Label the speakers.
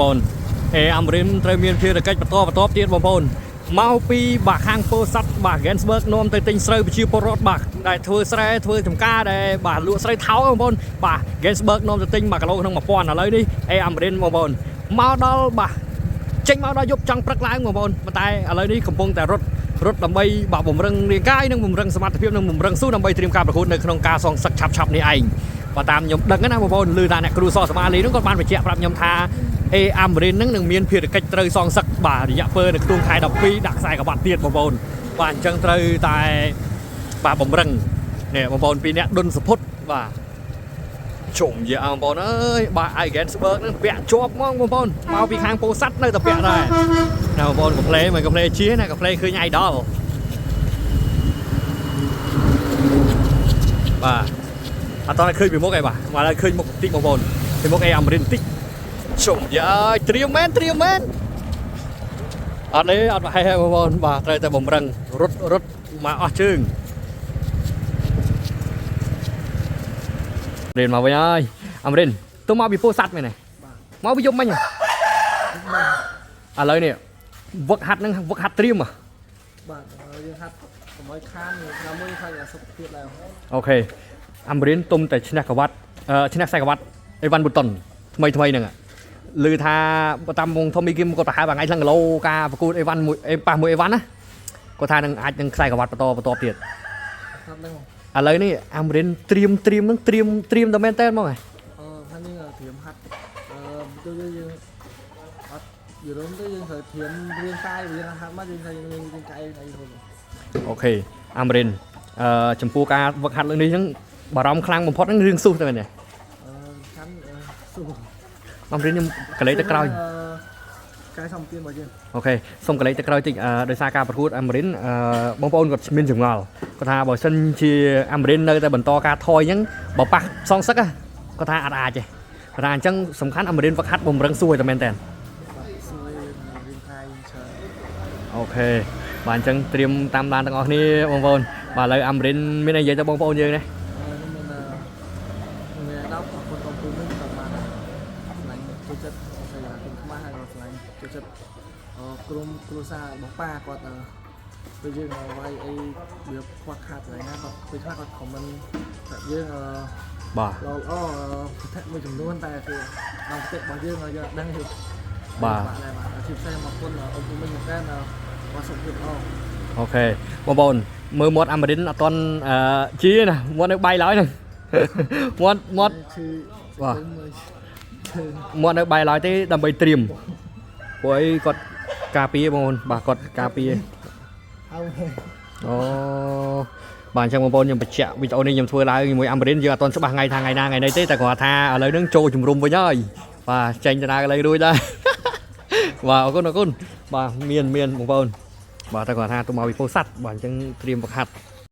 Speaker 1: បងអេអាមរិនត្រូវមានភារកិច្ចបន្តបន្តទៀតបងប្អូនមកពីបាក់ខាងពោធិ៍សាត់បាទ Gainsberg នាំទៅទិញស្រូវប្រជាពលរដ្ឋបាទដែលធ្វើស្រែធ្វើចំការដែលបាទលក់ស្រូវថោកបងប្អូនបាទ Gainsberg នាំទៅទិញ1គីឡូក្នុង1000ឥឡូវនេះអេអាមរិនបងប្អូនមកដល់បាទចេញមកដល់យប់ចង់ព្រឹកឡើងបងប្អូនប៉ុន្តែឥឡូវនេះកំពុងតែរត់រត់ដើម្បីបាទបំរឹងរាងកាយនិងបំរឹងសមត្ថភាពនិងបំរឹងស៊ូដើម្បីត្រៀមការប្រកួតនៅក្នុងការសងសឹកឆាប់ៗនេះឯងបើតាមខ្ញុំដឹងណាបងប្អូនឮថាអ្នកគ្រូសសមាលីនោះគាត់បានបញ្ជាក់ប្រាប់ខ្ញុំថា អេអាមរិនហ្នឹងនឹងមានភារកិច្ចត្រូវសងសឹកបាទរយៈពេលនៅក្នុងខែ12ដាក់ខ្សែក្រវ៉ាត់ទៀតបងប្អូនបាទអញ្ចឹងត្រូវតែបាទបំរឹងនេះបងប្អូនពីរនាក់ដុនសពុតបាទជុំយាបងប្អូនអើយបាទ Eigensberg ហ្នឹងពាក់ជាប់ហ្មងបងប្អូនមកពីខាងពោធិ៍សាត់នៅតែពាក់ដែរណាបងប្អូនកុំភ្លេមកុំភ្លេជាណាកុំភ្លេឃើញ idol បាទអត់តឃើញពីមុខអីបាទមកឡើយឃើញមុខតិចបងប្អូនពីមុខអេអាមរិនតិច ជុំយាយត្រៀមមែនត្រៀមមែនអត់ទេអត់ប្រហែលទេបងប្អូនបាទត្រូវតែបំរឹងរត់រត់មកអស់ជើងរៀនមកវិញហើយអាមរិនទៅមកពីពោធិ៍សាត់មែនទេមកពីយប់មិញហ៎ឥឡូវនេះវឹកហាត់ហ្នឹងវឹកហាត់ត្រៀមហ៎
Speaker 2: បាទយើងហាត់កុំឲ្យខានណាមួយខានសុខភាពដែរ
Speaker 1: OK អាមរិនទុំតែឈ្នះក្រវ៉ាត់អឺឈ្នះខ្សែក្រវ៉ាត់អេវ៉ាន់ប៊ូតុនថ្មីថ្មីហ្នឹងឮថាតាមវងធំមីគឹមគាត់ប្រហែលមួយថ្ងៃឡើងគីឡូការប្រកួតអេវ៉ាន់មួយអេប៉ះមួយអេវ៉ាន់ណាគាត់ថានឹងអាចនឹងខ្សែក្រវ៉ាត់បន្តបន្តទៀត
Speaker 2: ហាត់ហ្នឹង
Speaker 1: ឥឡូវនេះអាមរិនត្រៀមត្រៀមហ្នឹងត្រៀមត្រៀមតែមែនតើហ្មងហ៎
Speaker 2: អឺហាត់នេះត្រៀមហាត់អឺទៅយើងអត់យល់ទៅយើងត្រូវត្រៀមរាងកាយយើងហាត់មកយើងត្រូវយើងរាងកាយអីហ្នឹង
Speaker 1: OK អាមរិនអឺចំពោះការវឹកហាត់លើកនេះហ្នឹងបារម្ភខ្លាំងបំផុតហ្នឹងរឿងស៊ូសតែមែនទេ
Speaker 2: អឺខាន់ស៊ូ
Speaker 1: អាមរិនខ្ញុំកលេចទៅក្រោយ
Speaker 2: កាយសម្ពាធរបស់យើង
Speaker 1: OK សូមកលេចទៅក្រោយតិចអឺដោយសារការប្រកួតអាមរិនអឺបងប្អូនគាត់មានចម្ងល់គាត់ថាបើសិនជាអាមរិននៅតែបន្តការថយអញ្ចឹងបើប៉ះសងសឹកគាត់ថាអត់អាចទេគាត់ថាអញ្ចឹងសំខាន់អាមរិនវឹកហាត់បំរឹងស៊ូឲ្យតែមែនតើ
Speaker 2: បាទស៊ូរាងកាយច្រើន
Speaker 1: OK បាទអញ្ចឹងត្រៀមតាមដានទាំងអស់គ្នាបងប្អូនបាទឥឡូវអាមរិនមានអីនិយាយទៅបងប្អូនយើងទេ
Speaker 2: ខ្ញុំមានមានដល់អរគុណបងប្អូននឹងក៏បានស្លាញ់ចូលចិត្តស្លាញ់គុំខ្មាស់ហើយក៏ស្លាញ់ចូលចិត្តក្រុមគ្រួសាររបស់ប៉ាគាត់ពេលយើងវាយអីវាខ្វះខាតកន្លែងណាគាត់ពេលខ្លះគាត់ comment ថាយើង
Speaker 1: បាទ
Speaker 2: ល្អល្អប្រទេសមួយចំនួនតែគឺដល់ប្រទេសរបស់យើងយើងអត់ដឹងទេ
Speaker 1: បាទ
Speaker 2: បាទបាទជាពិសេសមកគុណអ៊ំពូមីងមែនតើគាត់សុខភាពល្អ
Speaker 1: OK បងប្អូនមើលមាត់អាមេរិនអត់ទាន់អឺជាណាមាត់នៅបាយឡើយហ្នឹង មាត់មាត់
Speaker 2: ឈឺ
Speaker 1: បាទ
Speaker 2: ឈឺ
Speaker 1: មាត់នៅបាយឡើយទេដើម្បីត្រៀមព្រោះអីគាត់ការពារបងប្អូនបាទគាត់ការពារ
Speaker 2: ហើយ
Speaker 1: អូបាទអញ្ចឹងបងប្អូនខ្ញុំបញ្ជាក់វីដេអូនេះខ្ញុំធ្វើឡើងជាមួយអាមេរិនយើងអត់ទាន់ច្បាស់ថ្ងៃថាថ្ងៃណាថ្ងៃណីទេតែគាត់ថាឥឡូវហ្នឹងចូលជំរុំវិញហើយបាទចេញទៅណាកន្លែងរួចដែរ បាទអរគុណអរគុណបាទមានមានបងប្អូនបាទតែគាត់ថាទៅមកពីពោធិ៍សាត់បាទអញ្ចឹងត្រៀមវឹកហាត់